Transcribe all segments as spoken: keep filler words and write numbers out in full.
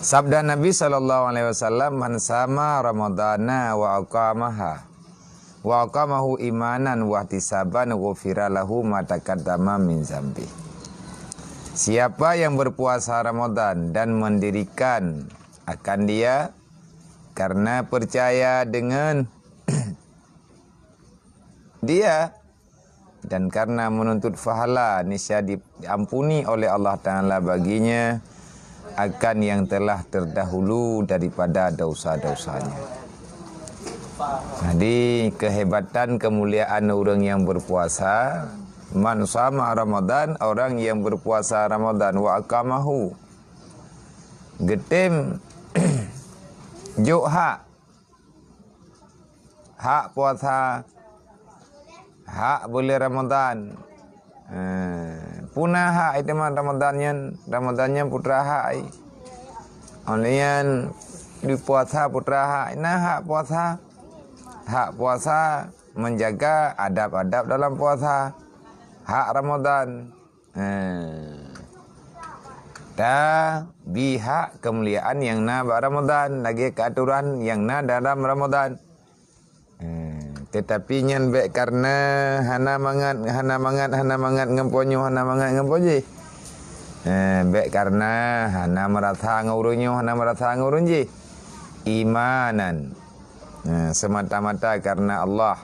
Sabda Nabi sallallahu alaihi wasallam, "Man sama Ramadana wa aqamaha, wa aqamahu imanan wa ihtisaban, ghufira lahu ma taqaddama min zambi." Siapa yang berpuasa Ramadan dan mendirikan akan dia karena percaya dengan dia dan karena menuntut pahala, niscaya diampuni oleh Allah Ta'ala baginya akan yang telah terdahulu daripada dosa-dosanya. Jadi, kehebatan kemuliaan orang yang berpuasa, "Man sama Ramadan, orang yang berpuasa Ramadan, wa aqamahu, geutem jok hak hak puasa, hak buleuen Ramadan. Eh, puna hak itu mah Ramadan nyan, Ramadan nyan putra hak ai. Oleh nyan di puasa putra hak, na hak puasa. Hak puasa menjaga adab-adab dalam puasa. Hak Ramadan. Eh, ta bi hak kemuliaan yang na bak Ramadan, lagée keuaturan yang na dalam Ramadan. Eh, tetapi nyan bék karena hana mangat, hana mangat, hana mangat ngon po nyoe, hana mangat ngon po jih. Eh, bék karena hana merasa ngon ureuëng nyoe, hana merasa ngon ureuëng jih. Imanan. Eh, semata-mata karena Allah.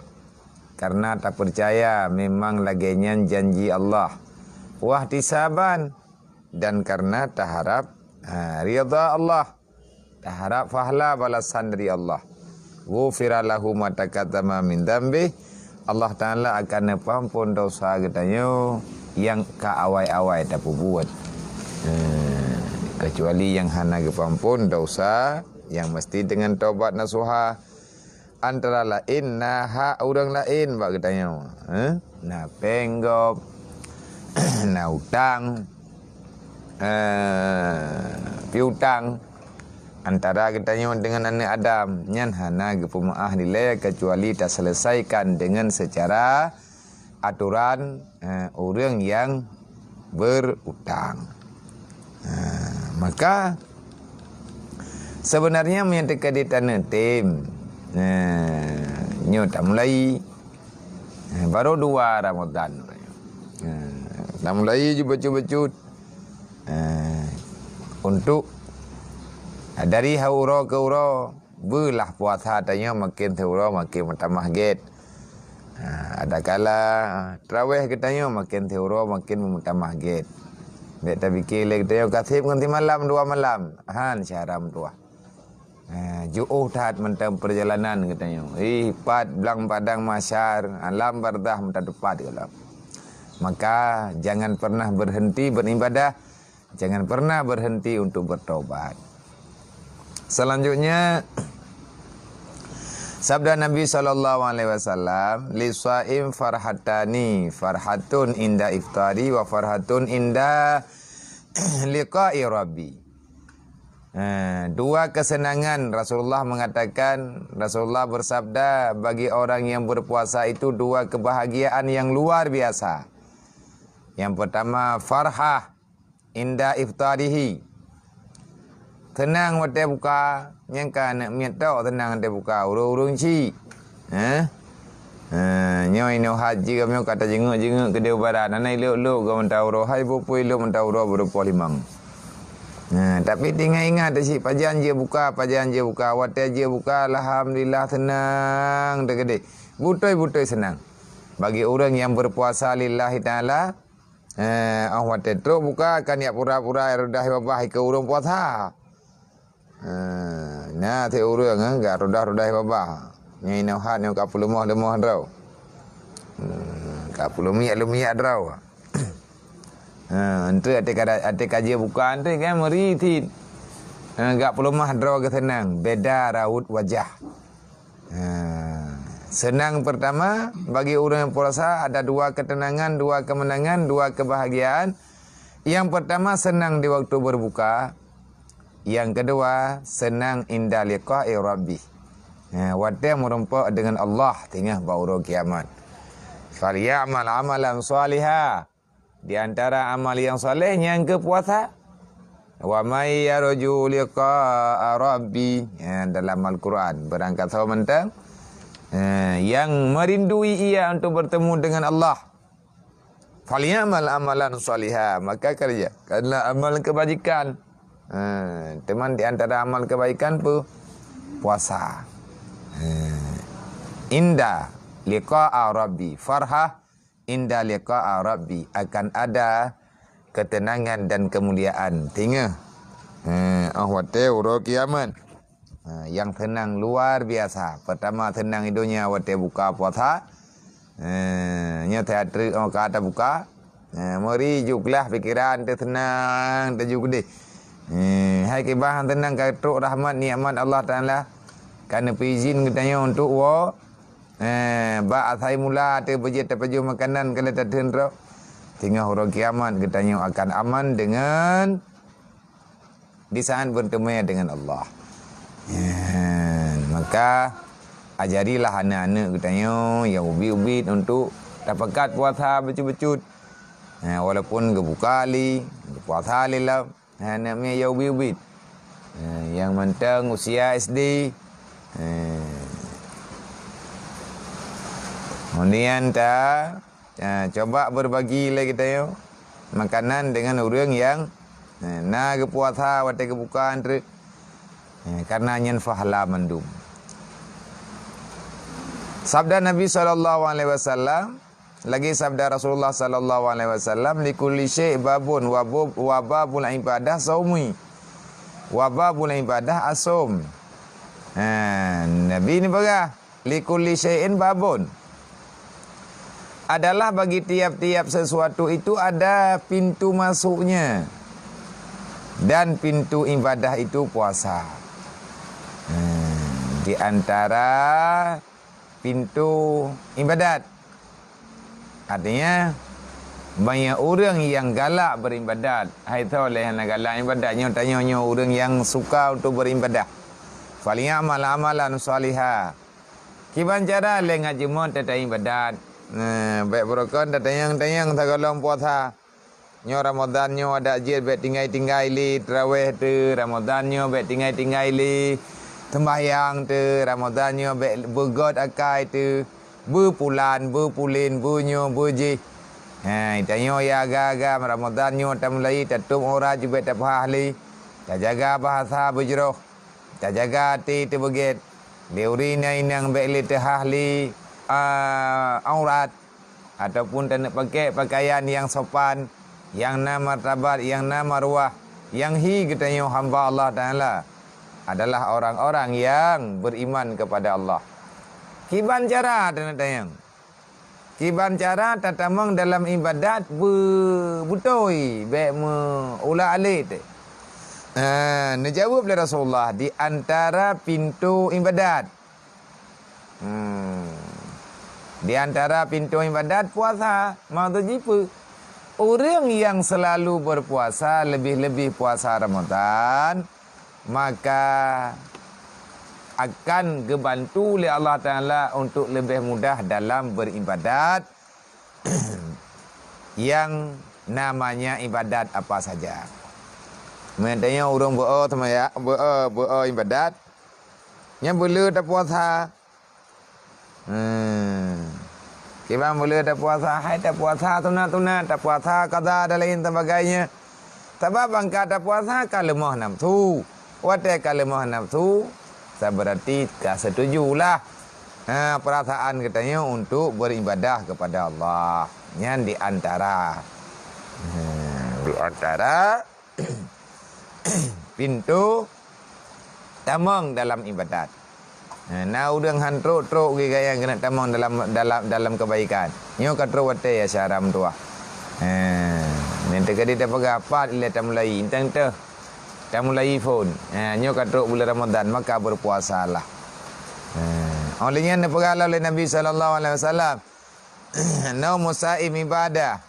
Karena tapercaya memang lagée nyan janji Allah. Wahtisaban, dan karena taharap, ha, ridha Allah. Taharap pahala balasan dari Allah. Ghufira lahu ma taqaddama min dzambih. Allah Ta'ala akan neupeuampon dosa geutanyoe nyang ka awai-awai tapeubuet. Eh, kecuali nyang hana geupeuampon dosa, nyang meusti deungon taubat nasuha, antara laén na hak ureuëng laén bak geutanyoe, eh? Na péng gob, na utang, eh, piutang antara geutanyoe deungon aneuëk Adam, nyan hana geupeumeuáh dilée kecuali taseuleusaikakan deungon seucara atoran, eh, ureuëng nyang berutang. Eh, maka sebenarnya meunyoe teuka di taneuk tem, eh, nyoe tamulai, eh, baru dua Ramadan. Eh, tamulai ju bacut-bacut. Eh, untuk dari uroe ke uroe, beulah puasa tanyoe makin siuroe makin meutamah gét. Ha, adakala traweh geutanyoe makin siuroe makin meutamah gét. Bék tapike lé geutanyoe ka seb ngon simalam dua malam, han syahra meutuwah. Ha, jiôh that mantong peurjalanan geutanyoe. Ih, pat blang padang mahsyar, alam barzakh meutateupat gohlom. Maka jangan pernah berhenti beribadah. Jangan pernah berhenti untuk bertobat. Selanjutnya, sabda Nabi sallallahu alaihi wasallam, "Lisaim farhatani, farhatun inda iftari wa farhatun inda liqa'i rabbi." Eh, dua kesenangan Rasulullah mengatakan, Rasulullah bersabda, bagi orang yang berpuasa itu dua kebahagiaan yang luar biasa. Yang pertama, farhah inda iftarihi. Seunang watée buka, nyang ka aneuk miet tok seunang watée buka, ureuëng-ureuëng chik. Heh? Ha, nyoe inoe haji kami ka tajeungeuek-jeungeuek keudeh u barat. Hana ilok-lok geuh meuntang uroe hai bupui ilok meuntang uroe beurupoh limong. Ha, tapi teuingat-ingat teuh cit pajan jeuet buka, pajan jeuet buka. Watée jeuet buka, alhamdulillah seunang teuh keudeh. Beutôi-beutôi seunang. Bagi ureuëng nyang berpuasa lillahi ta'ala, Eh, oh watée trok buka kan yak pura-pura rudah babah ikeue ureuëng puasa. Eh, na teu ureuëng, eh, gak rudah-rudah babah. Nyang inoe hat nyoe ka peuleumoh-leumoh droe. Hmm, ka peuleumiek-leumiek droe. Eh, enteuk até kada, até ka jeuet buka enteuk kan meuri cit. Eh, gak peuleumah droe geuseunang, beda raut wajah. Ha, seunang pertama, bagi ureuëng yang puasa ada dua ketenangan, dua kemenangan, dua kebahagiaan. Yang pertama, senang di waktu berbuka. Yang kedua, senang inda liqa'i rabbi. Ha, watée meurumpok dengan Allah teungoh bak uroe kiamat. "Falyamal amalan shaliha." Di antara amal yang saleh nyang keu puasa. "Wa may yarju liqa'a rabbi." Ya, dalam Al-Quran. Barangkasoe mantong, eh, yang merindui ia untuk bertemu dengan Allah. "Falyamal amalan shaliha." Maka kerjakanlah amal kebajikan. Eh, teuma di antara amal kebaikan pe? Puasa. Eh, inda liqa'a rabbi. Farhah inda liqa'a rabbi, akan ada ketenangan dan kemuliaan. Tinggal, eh, oh watée uroe kiamat. Eh, nyang seunang luar biasa. Pertama seunang di donya watée buka puasa. Eh, nyoe that treuk oh ka tabuka. Eh, meuri ju glah pikeran teuh seunang teuju keudeh. Eh, hai kiban seunang ka trok rahmat nikmat Allah Taala. Ka neupeuizin geutanyoe untuk woe Eh, bak asai mula teuh beujeuet tapajoh makanan keu lé tateun trok. Teungoh uroe kiamat geutanyoe akan aman deungon di saat bertemu dengan Allah. Ya, maka ajarilah aneuk-aneuk geutanyoe nyang ubit-ubit untuk tapakat puasa bacut-bacut. Ya, walaupun geubuka lé, geupuasa lé lom. Ha, aneuk miet nyang ubit-ubit. Ha, nyang mantong usia S D. Ha. Kemudian ta, ha, cuba berbagi lé geutanyoe makanan dengan ureuëng nyang, ha, na geupuasa watée geubuka treuk. Ha, karena nyan pahala mandum. Sabda Nabi sallallahu alaihi wasallam, lagi sabda Rasulullah sallallahu alaihi wasallam, "Likulli syai' babun wa bub-, wa babul ibadah saumi. Wa babul ibadah asum." Ha, Nabi ni peugah, "Likulli syai'in babun." Adalah bagi tiap-tiap sesuatu itu ada pintu masuknya. Dan pintu ibadah itu puasa. Ha, di antara pintu ibadat. Artinya, banyak ureuëng nyang galak beribadat. Hai tho lé hana galak ibadat, nyoe tanyoe nyoe ureuëng nyang suka untuk beribadah. "Falyamal amalan shaliha." Kiban cara lé ngat jeuet tataibadat. Nah, bék beurokon tatanyong-tanyong sigohlom puasa. Nyoe Ramadhan nyoe adak jeuet bék tinggai-tinggai lé teurawéh teuh, Ramadhan nyoe bék tinggai-tinggai lé seumbahyang teuh, Ramadhan nyoe bék beugöt akai teuh, beupulan, beupulen, beunyoe, beujih. Hai, tanyoe ya agam-agam, Ramadhan nyoe tamulai tatôb aurat jeuet bék tapeuhah lé, tajaga bahasa beujroh, tajaga até teubeugét. Lé ureuëng inong bék lé teuhah lé, a, aurat. Ataupun taneuk pakai pakaian nyang sopan, nyang na martabat, nyang na maruah, nyang hi geutanyoe hamba Allah Taala adalah orang-orang yang beriman kepada Allah. Kiban cara taneuk tanyong? Kiban cara tatamong dalam ibadat beu-, beutôi, bék meu-, ulak alet? Ha, neujaweueb lé Rasulullah, di antara pintoe ibadat. Hmm. Di antara pintoe ibadat puasa, maksud jih peue? Ureuëng nyang seulalu berpuasa, lebih-lebih puasa Ramadhan, maka akan geubantu lé Allah Taala untuk leubeh mudah dalam beribadat yang namanya ibadat apa saja. Meutanyoe ureuëng beu-o seumaya-, beu-o, beu-o ibadat, nyan beuleu tapuasa. Hmm. Kiban beuleu tapuasa, hai tapuasa sunat-sunat, tapuasa qadha dan lain sebagainya. Sabab bangka tapuasa ka leumoh nafsu. Watée ka leumoh nafsu, sa beurati ka seutujulah, ha, peurasaan geutanyoe untuk beribadah kepada Allah. Nyan di antara, ha, di antara pintoe tamong dalam ibadat. Ha, na ureuëng han trok-trok geuh gaya keuneuk tamong dalam, dalam, dalam kebaikan. Nyoe ka trok watée ya syara meutuwah. Ha, nyan teuka di tapeugah pat ilée tamulai, intan teuh tamulai phon. Ha, nyoe ka trok bulan Ramadhan, maka berpuasalah. Ha, oleh nyan neupeugah lom lé Nabi sallallahu alaihi wasallam, "Naumus saim ibadah."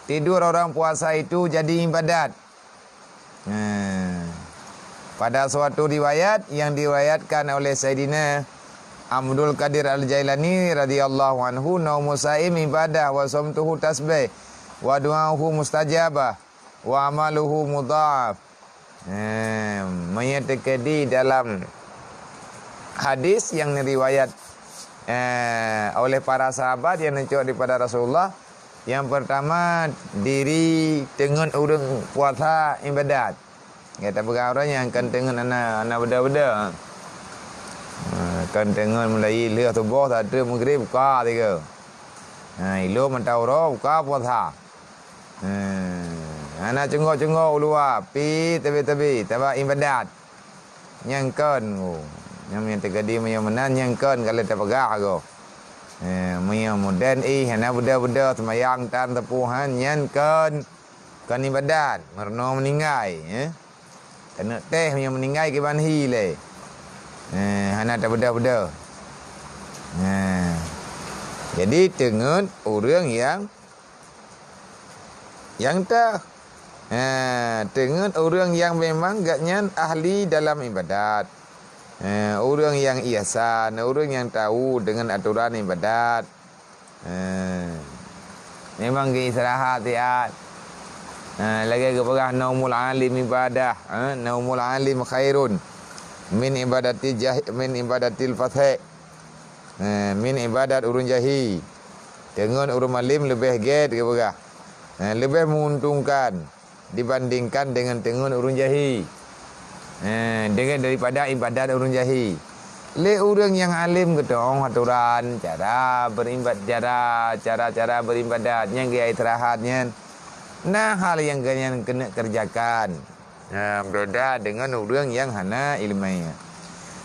Tidur orang puasa itu jadi ibadat. Nah, pada suatu riwayat yang diriwayatkan oleh Saidina Abdul Qadir Al-Jailani radhiyallahu anhu, "Naumus saim ibadah, wa shaumuhu tasbih, wa du'auhu mustajabah." wa amaluhu mudha'af. Eh, meunyoe teukeudi dalam hadis nyang riwayat, eh, oleh para sahabat nyang neucok daripada Rasulullah, nyang peurtama, diri teungeut ureuëng puasa ibadat. Gata peugah ureuëng nyang kon teungeut hana, hana beda-beda. Ha, kon teungeut mulai lheueh suboh sateue maghrib buka tiga. Ha, ilôn mata uroe buka puasa. Ha, hana cunggok-cunggok u luwa, pi teubi-teubi, sabab ibadat. Nyang kon, oh, nyang, nyang teukeudi meunyoe meunan nyang kon ka lheueh tapeugah goh. Ha, meunyoe modern ih hana beda-beda seumayang tan teupôh han, nyan kon. Kon ibadat, meurunoe meuninggai, eh. Keuneuk teh meunyoe meuninggai kiban hi lé. Eh, hana tabeudoh-beudoh. Nah. Jadi teungeut ureuëng nyang, nyang teuh. Eh, teungeut ureuëng nyang memang gobnyan ahli dalam ibadat. Eh, ureuëng nyang ihsan, ureuëng nyang tahu deungon atoran ibadat. Eh, memang geuistirahat siat. Eh, lagée geupeugah, "Naumul alim ibadah, eh, naumul alim khairun min ibadati jah-, min ibadatil fasik." Eh, min ibadat ureuëng jahi. Teungeut ureuëng alim leubeh gét geupeugah. Eh, leubeh menguntungkan dibandingkan deungon teungeut ureuëng jahi. Eh, deungon daripada ibadat ureuëng jahi. Lé ureuëng nyang alim geuteuong atoran cara berimbat-, cara, cara-cara beribadat nyang geuistirahat nyan. Na hal nyang geuhnyan keuneuk kerjakan. Nah, beubeda deungon ureuëng nyang hana iéleumé.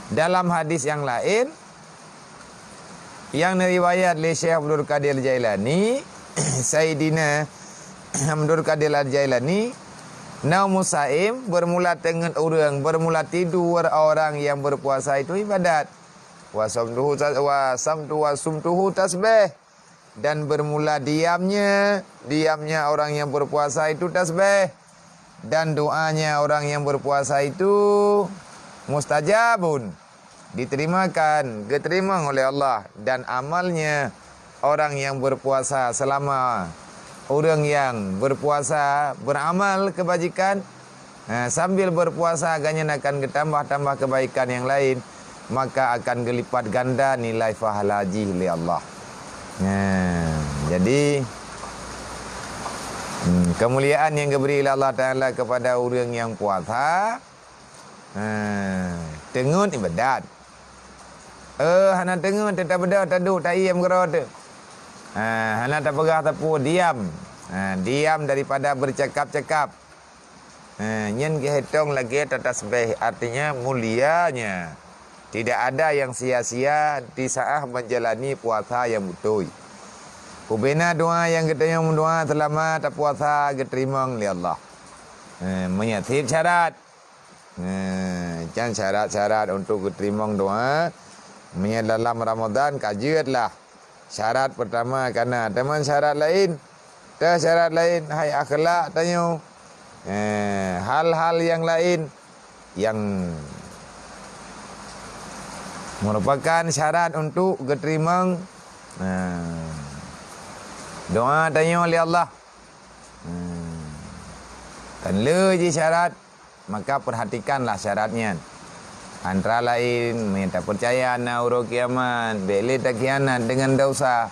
Dalam hadis nyang laén, nyang neuriwayat lé Syekh Abdul Qadir Jailani, Saidina Abdul Qadir Al-Jailani, "Naumus saim, bermula teungeut ureuëng, bermula tidur orang yang berpuasa itu ibadat. Wa samtuhu tas-, wa samtu wa sumtuhu tasbih." Dan bermula diamnya, diamnya orang yang berpuasa itu tasbih. Dan doanya orang yang berpuasa itu mustajabun, diterimakan, geuteurimong oleh Allah. Dan amalnya orang yang berpuasa selama ureuëng nyang berpuasa beramal kebajikan, eh, sambil berpuasa, gobnyan akan geutambah-tambah kebaikan nyang laén, maka akan geulipat ganda nilai pahala jih lé Allah. Nah, jadi, hmm, kemuliaan yang geubri lé Allah Taala kepada ureuëng nyang puasa, eh, teungeut ibadat. Eh, hana teungeut, teutab beudôh taduek taiem keudroe teuh. Eh, hana tapeugah sapeue, diam. Eh, diam daripada bercakap-cakap. Eh, nyan geuhitong lagée tatasbih, artinya mulianya. Tidak ada yang sia-sia di saat menjalani puasa yang beutôi. Bubena doa nyang geutanyoe meudoa seulama tapuasa geuteurimong lé Allah. Eh, meunyoe seb syarat. Eh, nyan syarat-syarat untuk geuteurimong doa. Meunyoe dalam Ramadan ka jeuet lah. Syarat peurtama ka na, teuma syarat laén, teuh syarat laén, hai akhlak tanyoe. Eh, hal-hal nyang laén nyang merupakan syarat untuk geuteurimong, eh, doa tanyoe lé Allah. Eh, kan le jih syarat. Maka peurhatikanlah syarat nyan. Antara laén, meunyoe tapeucaya na uroe kiamat, bék lé takhianat deungon desya.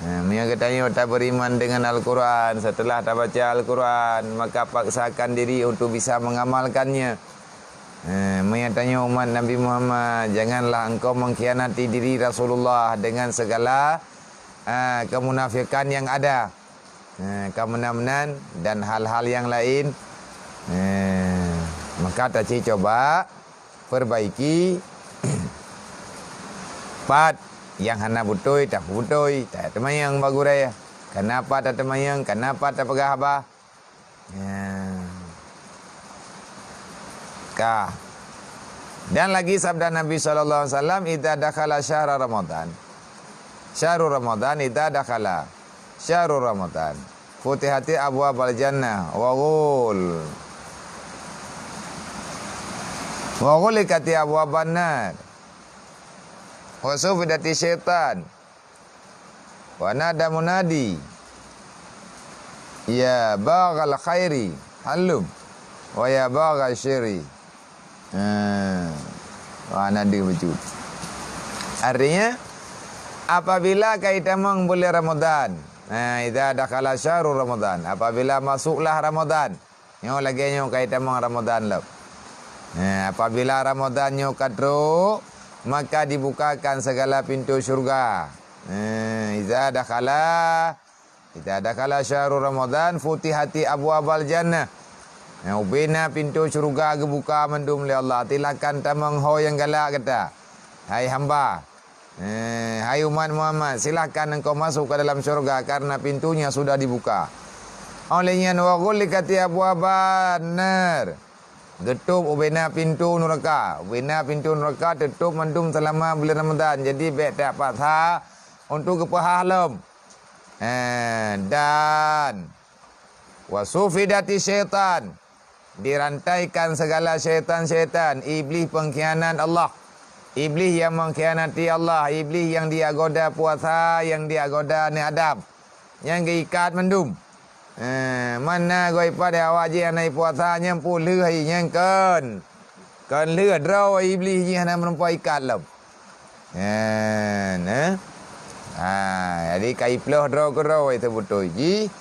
Nah, meunyoe geutanyoe tabeuriman deungon Al-Quran, seuteulah tabaca Al-Quran, maka paksakan diri untuk bisa mengamalkannya. Nah, meunyoe tanyoe umat Nabi Muhammad, janganlah engkau mengkhianati diri Rasulullah dengan segala, ah, kemunafikan yang ada. Eh, ka meunan-meunan dan hal-hal nyang laén. Eh, maka taci coba perbaiki pat nyang hana beutôi, tapeubutôi, tateumayang bak gurée. Kenapa tateumayang, kenapa tapeugah haba. Eh, ka. Dan lagi sabda Nabi sallallahu alaihi wasallam, "Idza dakhala syahra Ramadan." Syahru Ramadan, idza dakhala syahru Ramadan, futihati abwabal jannah wa ghul-, wa ghuliqati abwaban nar, wa sufidati syaitan, wa nada munadi, Ya baghal khairi, hallum. Wa ya baghal syarri. Ha. Wah, na deuh bacut. Artinya, apabila ka itamong buleuen Ramadan, ha, idza dakhala syahru Ramadan, apabila masuklah Ramadan, nyoe lagée nyoe ka itamong Ramadan lom. Ha, apabila Ramadan nyoe ka trok, maka dibukakan segala pintu syurga. Ha, idza dakhala Idza dakhala syahru Ramadan, futihati abwabal jannah. Nyang ubena pintoe syeuruga geubuka mandum lé Allah. Silakan tamong ho nyang galak gata, hai hamba. Eh, hai umat Muhammad, silakan engkau masuk ke dalam syurga karena pintunya sudah dibuka. Oleh nyan, wa ghulliqati abwaban nar. Geutôb ubena pintoe nuraka. Ubena pintoe nuraka teutôb mandum seulama buleuen Ramadan. Jadi, bék tapaksa untuk geupeuhah lom. Eh, dan wasufidati syaitan, dirantaikan segala syaitan-syaitan, iblih pengkhianat Allah, iblih yang mengkhianati Allah, iblih yang diagoda puasa, yang diagoda ni Adam, nyang geuikat mandum. Eh, mana goi pada awak jih hana puasa nyang puleuh hai nyang kon. Kon lheueh droe iblih jih hana meureumpok ikat lom. Nyan, eh. Ha, jadi ka iploh droe keudroe teubeutôi jih.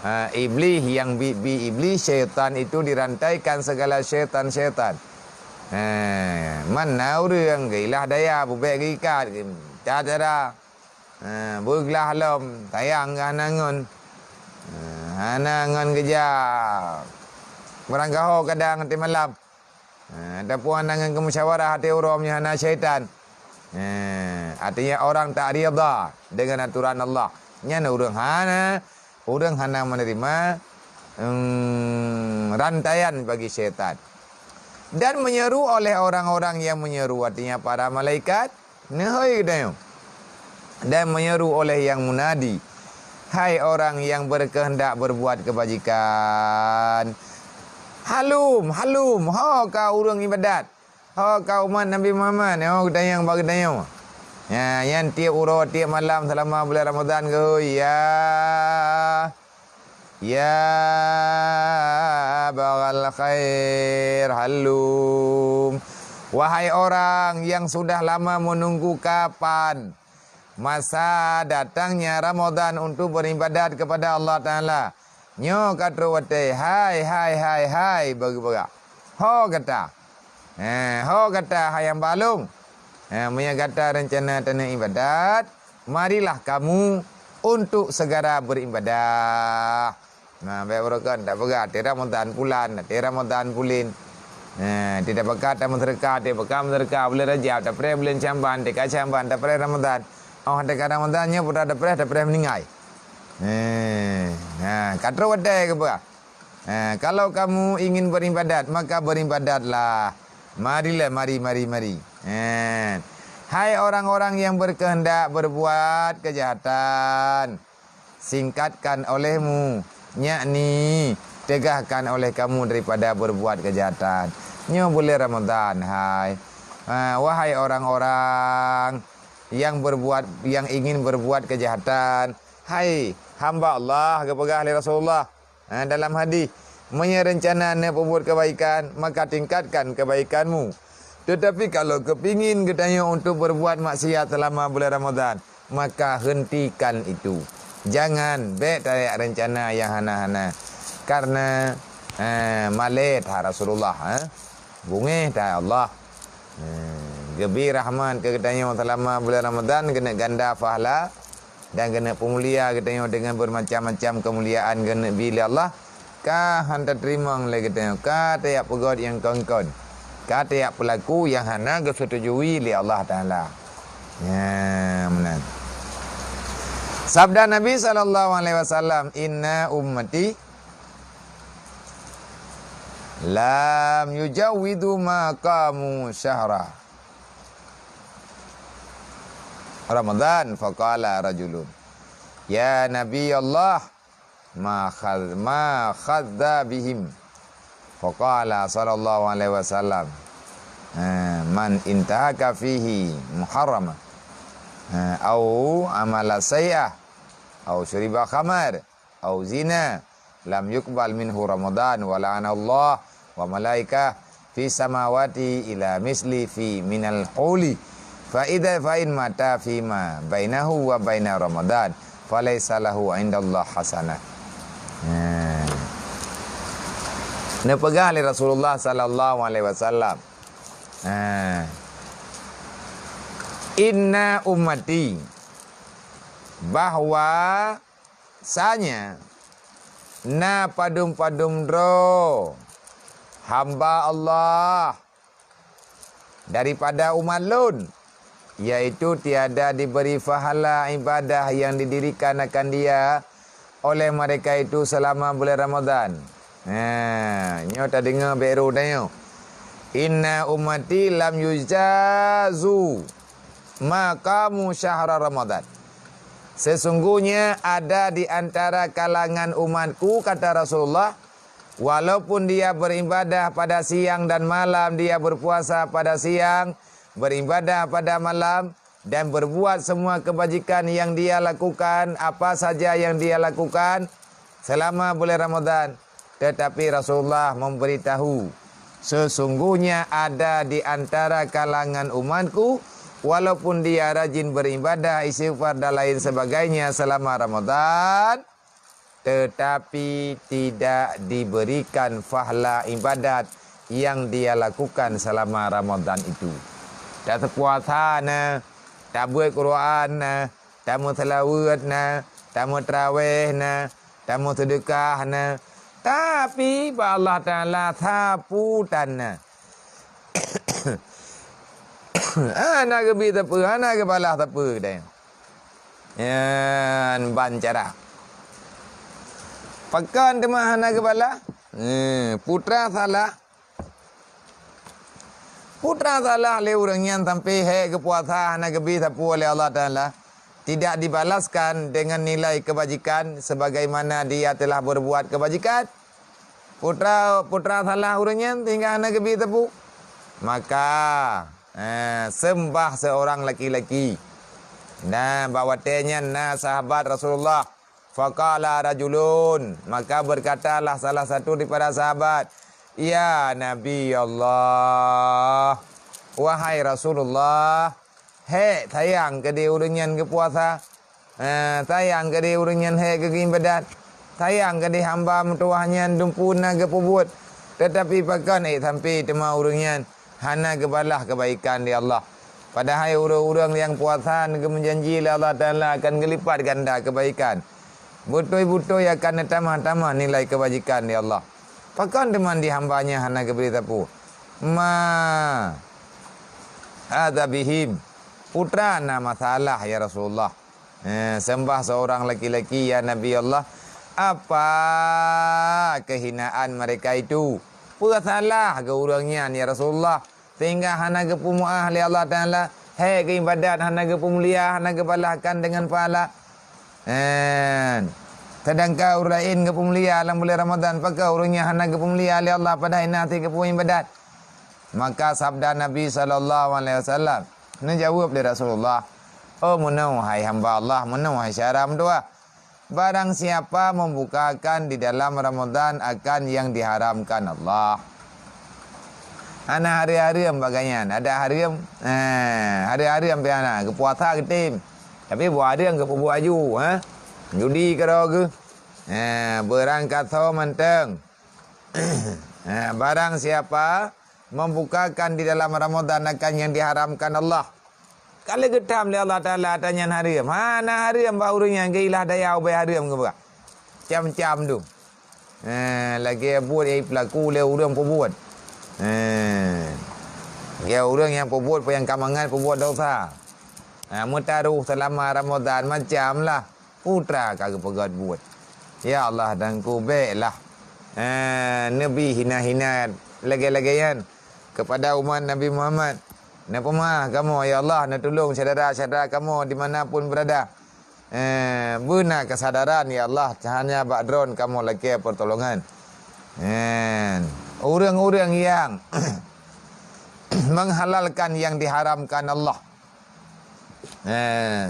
Ha, iblih nyang bi-bi iblih, syaitan itu dirantaikan segala syaitan-syaitan. Ha, mana ureuëng geuilah daya, bubek geuikat, cara-cara. Ha, beuglah lom, sayang geuh hana ngon. Ha, hana ngon geujak. Barangkaho kadang teumalam. Ha, ataupun hana ngon keumusyawarah até uroe nyan hana syaitan. Ha, artinya orang tak rida dengan aturan Allah. Nyan ureuëng hana, ureuëng hana menerima, em, rantaian bagi syaitan. Dan menyeru oleh orang-orang yang menyeru, artinya para malaikat, neuhôi geutanyoe. Dan menyeru oleh yang munadi, hai orang yang berkehendak berbuat kebajikan, halum, halum, ho ka ureuëng ibadat, ho ka umat Nabi Muhammad, ho geutanyoe bak geutanyoe. Ya, nyan tiep uroe, tiep malam selama bulan Ramadan geuh, ya. Ya baghal khair, hallum. Wahai orang yang sudah lama menunggu kapan masa datangnya Ramadan untuk beribadat kepada Allah Taala, nyoe ka trok watée, hai, hai, hai, hai, bagi-bagi. Ho gata. Eh, ho gata hai nyang balong. Eh, meunyoe gata reuncana taneuk ibadat, marilah kamu untuk segera beribadah. Nah, bék beureukan, tak peugah, "Até Ramadan pulan, até Ramadan pulin." Eh, tidak peugah, "Tak meuseudeukah, até peugah meuseudeukah, bulan Rajab, tapreh bulan Sya'ban, teuka Sya'ban, tapreh Ramadan." Oh, teuka Ramadan nyoe, putra tapreh, tapreh meuninggai. Eh, nah, ka trok watée geupeugah. Ha, kalau kamu ingin beribadat, maka beribadatlah. Marilah, mari, mari, mari. Ha. Hai orang-orang yang berkehendak berbuat kejahatan, singkatkan olehmu, yakni tegahkan oleh kamu daripada berbuat kejahatan. Nyoe bulan Ramadan, hai. Ha, wahai orang-orang yang berbuat, yang ingin berbuat kejahatan, hai hamba Allah, geupeugah lé Rasulullah. Ha, dalam hadis, "Meunyoe reuncana neuk peubuet keubaikan, maka tingkatkan keubaikanmu. Teutapi kalau keupingin geutanyoe untuk berbuat maksiat selama bulan Ramadan, maka hentikan itu. Jangan, bék tajak reuncana nyang hana-hana. Karena, ha, malée that Rasulullah, ha. Beungéh that Allah. Ha, geubri rahmat keu geutanyoe selama bulan Ramadan, keuneuk ganda pahala." Dan keuneuk peumulia geutanyoe deungon beumacam-macam keumuliaan keuneuk bi lé Allah, ka han tateurimong lé geutanyoe, ka tajak peugét nyang kon-kon, ka tajak peulaku nyang hana geuseutujui lé Allah Taala. Nyan meunan. Sabda Nabi sallallahu alaihi wasallam, "Inna ummati lam yujawwidu ma qamu syahra Ramadan." Faqala rajulun, "Ya Nabi Allah, ma khad-, ma khadza bihim?" Faqala sallallahu alaihi wasallam, eh, "Man intahaka fihi muharrama, eh, au amala sayyi'ah, au syuriba khamar, au zina, lam yuqbal minhu Ramadan, wa la'anallah wa malaikah fi samawati ila misli fi minal huli. Fa idza, fa in mata fi ma bainahu wa baina Ramadan, falaisa lahu indallah hasanah. Nah. Neupeugah lé Rasulullah sallallahu alaihi wasallam, nah, "Inna ummati," bahwa sanya na padum-padum droe hamba Allah daripada umat lôn, yaitu tiada diberi pahala ibadah yang didirikan akan dia oleh mereka itu selama bulan Ramadan. Ha, nyoe tadeungoe bèk rot tanyoe. "Inna ummati lam yujazu ma qamu syahra Ramadan." Sesungguhnya ada di antara kalangan umatku, kata Rasulullah, walaupun dia beribadah pada siang dan malam, dia berpuasa pada siang, beribadah pada malam, dan berbuat semua kebajikan yang dia lakukan, apa saja yang dia lakukan selama bulan Ramadan. Tetapi Rasulullah memberitahu, sesungguhnya ada di antara kalangan umatku, walaupun dia rajin beribadah, istighfar dan lain sebagainya selama Ramadan, tetapi tidak diberikan pahala ibadat yang dia lakukan selama Ramadan itu. Tateupuasa na, tabeuet Quran na, tameuseulaweuet na, tameutraweh na, tameuseudeukah na, tapi bak Allah Taala sapu tan na. Hana geubi sapeue, hana geubalah sapeue deh. Nyan ban cara. Pakon teuma hana geubalah? Eh, putra salah. Putra salah lé ureuëng nyan sampai hék geupuasa hana geubi sapeue lé Allah Taala, tidak dibalaskan dengan nilai kebajikan sebagaimana dia telah berbuat kebajikan. Putra, putra salah ureuëng nyan sehingga hana geubi sapeue. Maka, eh, seumbah seorang laki-laki. Nah, bak watée nyan na sahabat Rasulullah. Faqala rajulun, maka berkatalah salah satu daripada sahabat, "Ya Nabi Allah, wahai Rasulullah, hék sayang keudeh ureuëng nyan geupuasa, eh, sayang keudeh ureuëng nyan hék geuibadat, sayang keudeh hamba meutuwah nyan dumpeue na geupeubuet, tetapi pakon ék sampai teuma ureuëng nyan hana geubalah keubaikan di Allah. Padahai ureuëng-ureuëng nyang puasa geumeujanji lé Allah Taala akan geulipat ganda keubaikan. Beutôi-beutôi akan neutamah-tamah nilai keubajikan di Allah. Pakon teuma di hamba nyan hana geubri sapeue? Ma hadza bihim. Putra na masalah, ya Rasulullah." Eh, seumbah seorang laki-laki, "Ya Nabi Allah, apa kehinaan mereka itu? Peue salah geu ureuëng nyan, ya Rasulullah, sehingga hana geupeumuah lé Allah Taala? Hék geuibadat hana geupeumulia, hana geubalahkan deungon pahala. Eh, sedangkan ureuëng laén geupeumulia lam bulan Ramadan, pakon ureuëng nyan hana geupeumulia lé Allah padahai na sit geupeuibadat?" Maka sabda Nabi sallallahu alaihi wasallam, neujaweueb lé Rasulullah, "Oh meunoe hai hamba Allah, meunoe hai syedara meutuwah. Barang siapa membukakan di dalam Ramadan akan yang diharamkan Allah." Hana hareuem-hareuem bagai nyan, ada hareuem, eh, hareuem-hareuem pih hana, geupuasa geutem. Tapi buah hareuem geupeubuet aju, eh. Judi keudroe geuh. Eh, beurangkasoe mantong. Eh, barang siapa membukakan di dalam Ramadan akan yang diharamkan Allah. Ka lheueh geutam lé Allah Taala ata nyan hareuem. Hana hareuem bak ureuëng nyan geuilah daya ubé hareuem geuba. Cam-cam tu. Eh, lagée buet nyang peulaku lé ureuëng peubuet. Eh, lagée ureuëng nyang peubuet peue nyang ka mangat peubuet dosa. Ha, meutaroh seulama Ramadan macam lah. Putra ka geupeugét buet. Ya Allah, Tuhanku, béklah, eh, neubi hina-hina lagée-lagée nyan keupada umat Nabi Muhammad. Neupeumeu'ah kamoe, ya Allah, neutulông syedara-syedara kamoe di mana pun beurada. Eh, beuna keusadaran, ya Allah, hanya bak Droe kamoe lakée peurtolongan. Eh, ureuëng-ureuëng nyang menghalalkan yang diharamkan Allah. Eh,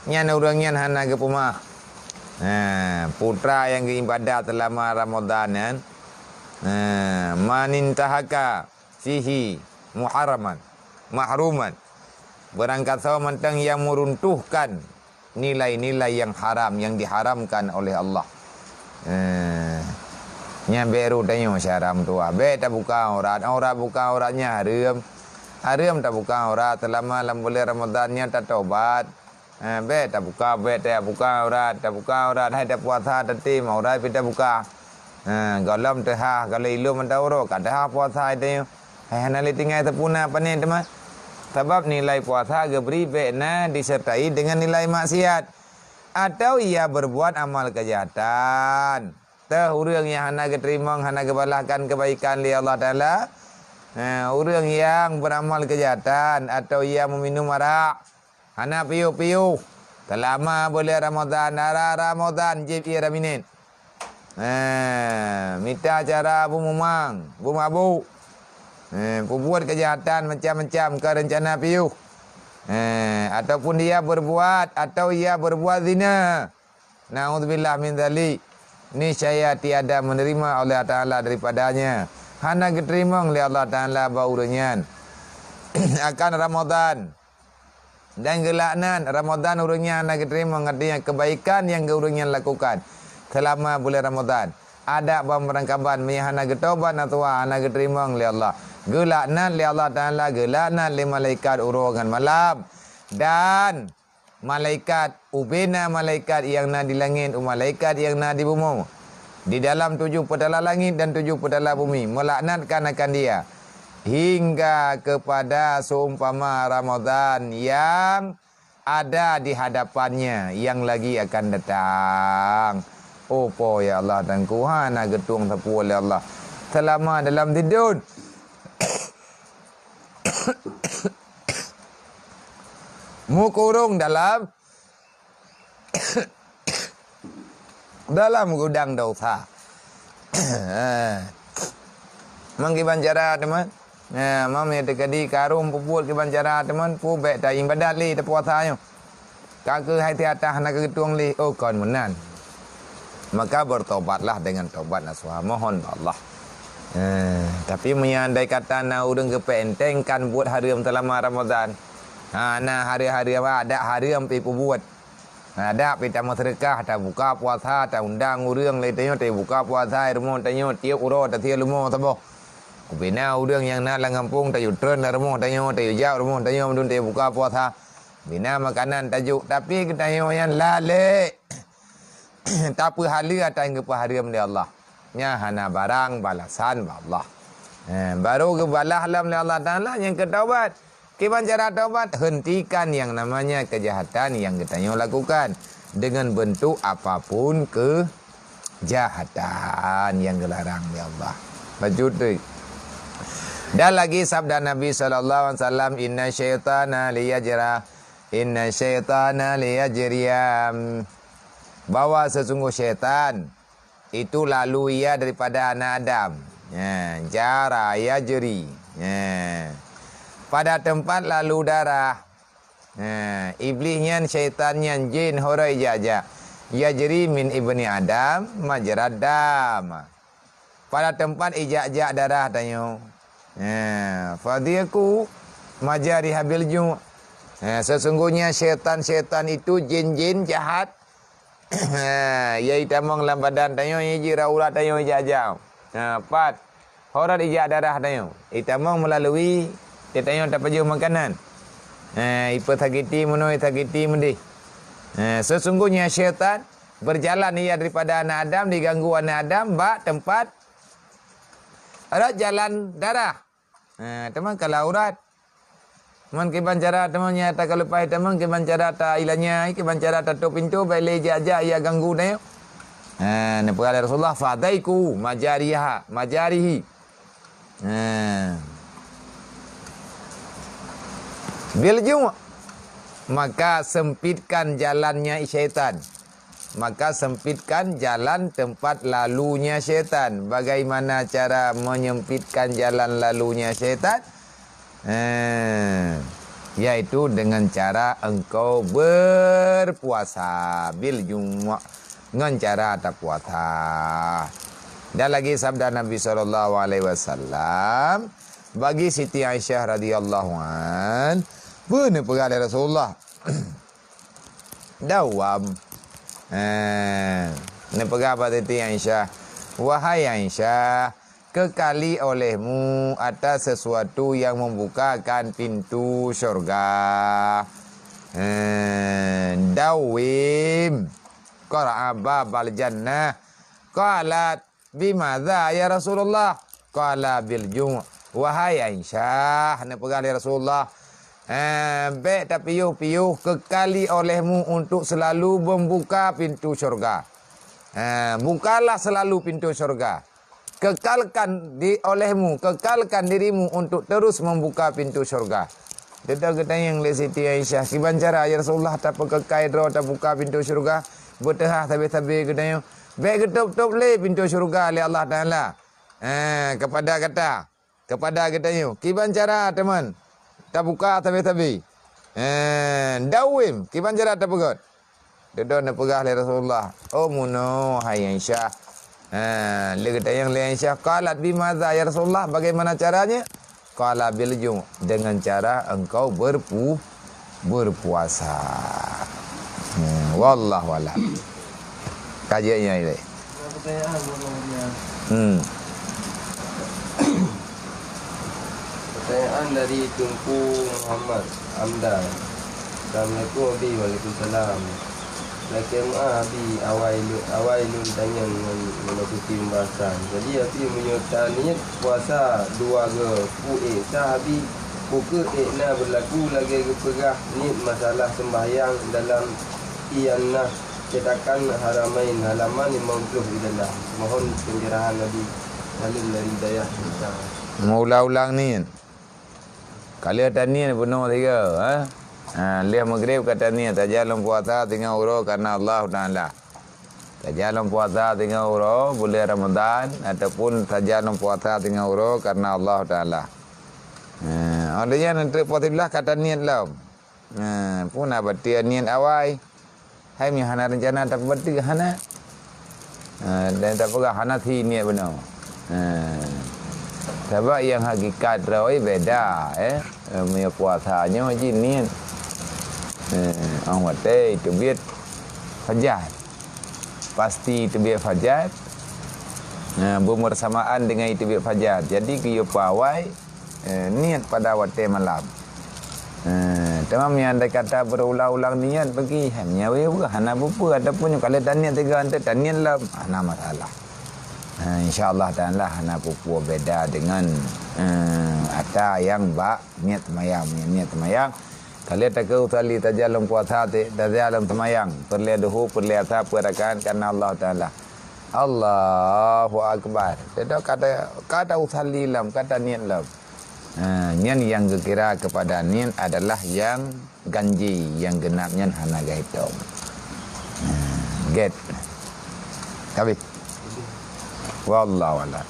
nyan ureuëng nyan hana geupeumeu'ah. Ha, putra nyang geuibadat seulama Ramadhan nyan, ha, "Man intahaka fihi muharraman, mahruman." Barangkasoe mantong nyang meuruntuhkan nilai-nilai nyang haram, nyang diharamkan oleh Allah. Eh, nyan bèk rot tanyoe syara meutuah. Bèk tabuka aurat. Aurat, buka aurat nyan hareuem. Hareuem tabuka aurat seulama lam buleuen Ramadhan nyan tatobat. Eh, bèk tabuka, bèk tabuka aurat. Tabuka aurat hai tapuasa, tatem aurat pih tabuka. Ha, gohlom teuhah, gohlom ilôn mantong uroe ka teuhah puasa tanyoe. Hai hana lé tinggai seupuna pané teuma. Sabab nilai puasa geubri bèk na disertai deungon nilai maksiat, atawa ia berbuat amal keujahatan. Teuh ureuëng nyang hana geuteurimong, hana geubalahkan keubaikan lé Allah Taala, ha, ureuëng nyang beuramal keujahatan, atawa ia meuminum arak, hana piôh-piôh seulama buleuen Ramadhan, dara Ramadhan jieb ie raminen. Eh, mita cara beumumang, beumabôk. Eh, peubuet keujahatan macam-macam ka reuncana piôh. Eh, ataupun dia berbuat, atau ia berbuat zina. Naudzubillah min dzalik. Niscaya tiada menerima Allah Taala daripadanya. Hana geuteurimong lé Allah Taala bak ureuëng nyan akan Ramadhan. Dan geulaknat Ramadhan ureuëng nyan hana geuteurimong, artinya keubaikan nyang ureuëng nyan lakukan seulama buleuen Ramadhan. Adak ban meurangkaban meunyo hana geutobat na tuha hana geuteurimong lé Allah. Geulaknat lé Allah Taala, geulaknat lé malaikat uroe ngon malam. Dan malaikat, ubena malaikat nyang na di langét, u malaikat nyang na di bumoe, di dalam tujoh peutala langét dan tujoh peutala bumi, melaknatkan akan dia, hingga kepada seumpama Ramadhan nyang ada di hadapannya, nyang lagi akan datang. Oh po, ya Allah, Teungku, hana geutueng sapeue lé Allah seulama dalam sidon. Meukurong dalam, dalam gudang dosa. Mang kiban cara teuma. Nah, mam ya teukadi karung peubuet kiban cara teuma, pu bèk ta ibadat lé tapuasa nyoe. Ka keuh hai teuatah na geutueng lé, oh kon meunan. Maka bertobatlah dengan tobat nasuha, mohon bak Allah. Eh, tapi meunyo andai kata na ureuëng geupeuentengkan buet hareuem seulama Ramadhan, ha, na hareuem-hareuem, adak hareuem pih peubuet. Adak pih tameuseudeukah, tabuka puasa, taundang ureuëng lé tanyoe, tabuka puasa, rumoh tanyoe, tiep uroe tasie leumo saboh. Ubena ureuëng nyang na lam gampông, tayue treun lam rumoh tanyoe, tayue jak rumoh tanyoe, mandum tabuka puasa. Bina makanan tajok, tapi geutanyoe nyan lalek tapeuhaleue atra nyang geupeuhareuem lé Allah. Nyan hana barang balasan bak Allah. Eh, baru geubalah lom lé Allah Taala nyang keu taubat. Kiban cara taubat, hentikan yang namanya kejahatan yang geutanyoe lakukan dengan bentuk apapun kejahatan yang geularang lé Allah. Lanjut deui. Dan lagi sabda Nabi sallallahu alaihi wasallam, "Inna syaitana liyajra, inna syaitana liyajriya." Bahwa sesungguh syaitan itu lalu ia daripada anak Adam. Ya, jara yajri. Ya. Pada tempat lalu darah. Ha, Iblih nyan, syaitan nyan, jin, hora ijak-jak. Yajri min ibni Adam majrad dam. Pada tempat ijak-jak darah tanyoe. Ha, fadhiku majari habil ju'. Ha, sesungguhnya syaitan-syaitan itu, jin-jin jahat, ha, ya itamong lam badan tanyoe, ya jira urat tanyoe ijak-jak. Ha, pat. Horat ijak darah tanyoe, itamong meulalu tanyoe tapajoh makanan. Eh, ipeusakiti meunoe, sakiti meudeh. Eh, sesungguhnya syaitan berjalan ia daripada anak Adam, diganggu anak Adam bak tempat rot jalan darah. Eh, teuma kalau aurat. Man kiban cara teuma nyata ka leupah teuma kiban cara ta ilanya, kiban cara ta tutup pintu, bèk lé jak-jak ya ganggu tanyoe. Ha, neupeugah lé Rasulullah, "Fadaiku majariha, majarihi." Ha. Bil ju', maka sempitkan jalannya syaitan. Maka sempitkan jalan tempat lalunya syaitan. Bagaimana cara menyempitkan jalan lalunya syaitan? Eh, yaitu dengan cara engkau berpuasa bil ju'. ngon cara tapuasa. Dan lagi sabda Nabi sallallahu alaihi wasallam bagi Siti Aisyah radhiyallahu an, peue neupeugah lé Rasulullah? Dawam. Eh, neupeugah bak Siti Aisyah, "Wahai Aisyah, kekali olehmu atas sesuatu yang membukakan pintu syurga." Eh, dawim. Qara'a babal jannah. Qalat, "Bimadza ya Rasulullah?" Qala, "Bil ju'." Wahai Aisyah, neupeugah lé Rasulullah, eh, bék tapiôh-piôh kekali olehmu untuk selalu membuka pintu syurga. Eh, bukalah selalu pintu syurga. Kekalkan di olehmu, kekalkan dirimu untuk terus membuka pintu syurga. Deungon geutanyong lé Siti Aisyah, "Kiban cara, ya Rasulullah, tapeukekai droe tabuka pintu syurga? Beuteuhah sabe-sabe geutanyoe." Bék geutôb-tôb lé pintu syurga lé Allah Taala, eh, kepada gata, kepada geutanyoe. Kiban cara teuma tabuka sabe-sabe? Eh, dawim, kiban cara tapeugét? Deungon neupeugah lé Rasulullah, "Oh, meunoe, hai Aisyah." Eh, lé geutanyong lé Aisyah, "Qalat, bimadza ya Rasulullah? Bagaimana caranya?" Qala, "Bil ju', dengan cara engkau berpu-, berpuasa." Hmm, wallahu a'lam. Kajian yang ini. Pertanyaan, Bang Adrian. Hmm. Pertanyaan dari Teungku Muhammad Amdan. Assalamualaikum, Abi. Waalaikumsalam. Lakée meu'ah, Abi, awai lôn, awai lôn tanyong ngon, ngon peuti pembahasan. Jadi, Abi, meunyoe taniet puasa dua goe, peue ék sah, Abi? Peu kheueh ék na beulaku lagée geupeugah niet masalah seumbahyang dalam ianah cetakan Haramain, halaman lima puluh di dalam? Mohon pencerahan, Abi. Salam dari Dayah Mekah. Meuulang-ulang niet. Ka lheueh taniet bunoe sigoe, ha? Ha, lheueh Maghrib ka taniet, tajak lom puasa singoh uroe karena Allah Taala. Tajak lom puasa singoh uroe buleuen Ramadan ataupun tajak lom puasa singoh uroe karena Allah Taala. Ha, óh lheueh nyan treuk poh siblaih ka taniet lom. Ha, peue na bateue niet awai. Hai, meunyoe hana reuncana tapeubeuteue, hana. Ha, dan tapeugah hana sie niet bunoe. Ha. Sabab nyang hakikat droe beda, eh. Eh, meunyoe puasa nyoe jih niet. Eh, óh watée teubiet fajar. Pasti teubiet fajar. Ha, beursamaan dengan teubiet fajar. Jadi, geuyue peuawai, eh, niet pada watée malam. Eh, teuma meunyoe andai kata beurulang-ulang niet bagi, hai, meunyoe hana peue-peue ataupun nyoe ka lheueh taniet tiga, eunteuk taniet lom, hana masalah. Eh, insya Allah Taala hana peue-peue beda dengan, eh, ata nyang bak niet seumayang. Meunyoe niet seumayang, ka lheueh takeu usalie tajak lom puasa, tajak lom seumayang, peureulée duhu, peureulée asa, peue rakaat karena Allah Taala. Allahu Akbar. Teuma ka ta, ka ta usalie lom, ka taniet lom. Ha, nyan nyang geukira keupada niet adalah nyang ganji, nyang geunap nyan hana geuhitong. Ha, gét. Habis. Wallahu a'lam.